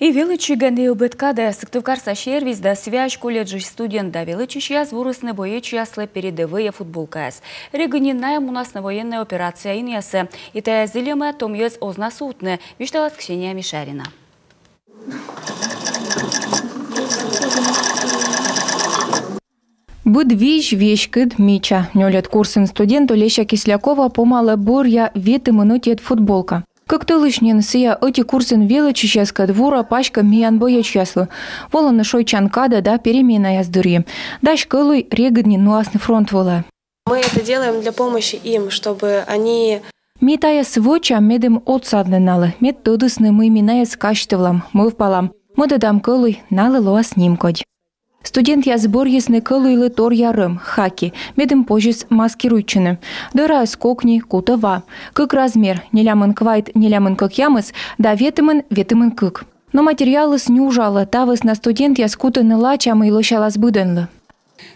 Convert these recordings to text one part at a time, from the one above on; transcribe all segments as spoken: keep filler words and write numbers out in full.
И велӧдчигӧн, и ӧбед кадӧ Сыктывкарса сервис да связь колледжысь студент да велӧдчысьяс вурисны боечьяслы передӧвӧй футболкаяс. Регыд нин найӧ мунасны военнӧй операция инъясӧ. И тайӧ зільӧмӧ том йӧз оз на сувтны, висьталас Ксения Мишарина. Быд визь веськыд, мича. Нёльӧд курсын студент Олеся Кислякова помалӧ бӧръя ветымын ӧтиӧд футболка. Кык тӧлысь нин сійӧ ӧти курсын велӧдчысьяскӧд вурӧ паськӧм миян боечьяслы. Волӧны шойччан кадӧ да переменаяс дырйи. Дась кӧлуй регыд нин нуасны фронт вылӧ. Мы это делаем для помощи им, чтобы они... Ми тайӧс вӧчам, медым отсавны налы, мед тӧдісны, мый ми найӧс казьтывлам, мӧвпалам, мӧдӧдам кӧлуй, налы лоас нимкодь. Студентъяс бӧрйисны кӧлуйлы торъя рӧм, хаки, медым позис маскируйтчыны. Дӧраыс кокни, кутӧ ва. Кык размер: нелямын квайт — нелямын кӧкъямыс да ветымын — ветымын кык. Но материалыс нюжалӧ, та вӧсна студентъяс кутӧны лача, мый лӧсялас быдӧнлы.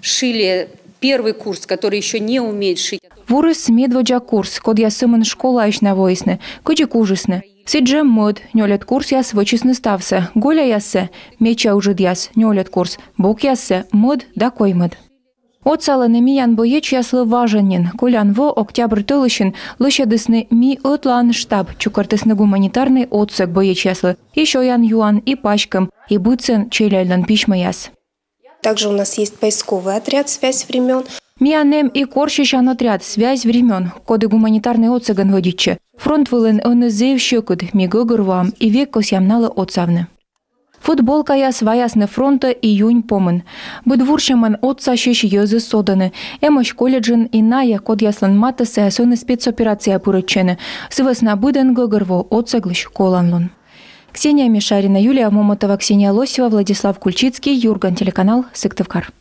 Шили первый курс, который ещё не умеет шить. Вурис медводдза курс, кодъяс сӧмын школаысь на воисны, кыдзи кужисны. Сідзжӧ мӧд, нёльӧд курсъяс вӧчисны ставсӧ: голяяссӧ — меча ыджыдъяс, нёльӧд курс, бокъяссӧ — мӧд да коймӧд. Отсалӧны миян боечьяслы важӧн нин. Колян во, октябрь тӧлысьын, лӧсьӧдісны «Ми ӧтлаын» штаб, чукӧртісны гуманитарнӧй отсӧг боечьяслы. И сёян-юан, и паськӧм, и быдсӧн челядьлӧн письмӧяс. Также у нас есть поисковый отряд «Связь времён». Миян эм и корсьысян отряд «Связь времён», коді гуманитарнӧй отсӧгӧн вӧдитчӧ. Фронт вылын ӧні зэв сьӧкыд, ми гӧгӧрвоам и век кӧсъям налы отсавны. Футболкаяс ваясны фронтӧ июнь помын. Быд вурсьӧмӧн отсасьысь йӧзыс содӧны. Эмӧсь колледжын и найӧ, кодъяслӧн матыссаяс ӧні спецоперацияӧ пырӧдчӧны. Сы вӧсна быдӧн гӧгӧрвоӧ отсӧглысь коланлун. Ксения Мишарина, Юлия Момотова, Ксения Лосева, Владислав Кульчицкий, «Юрган» телеканал, Сыктывкар.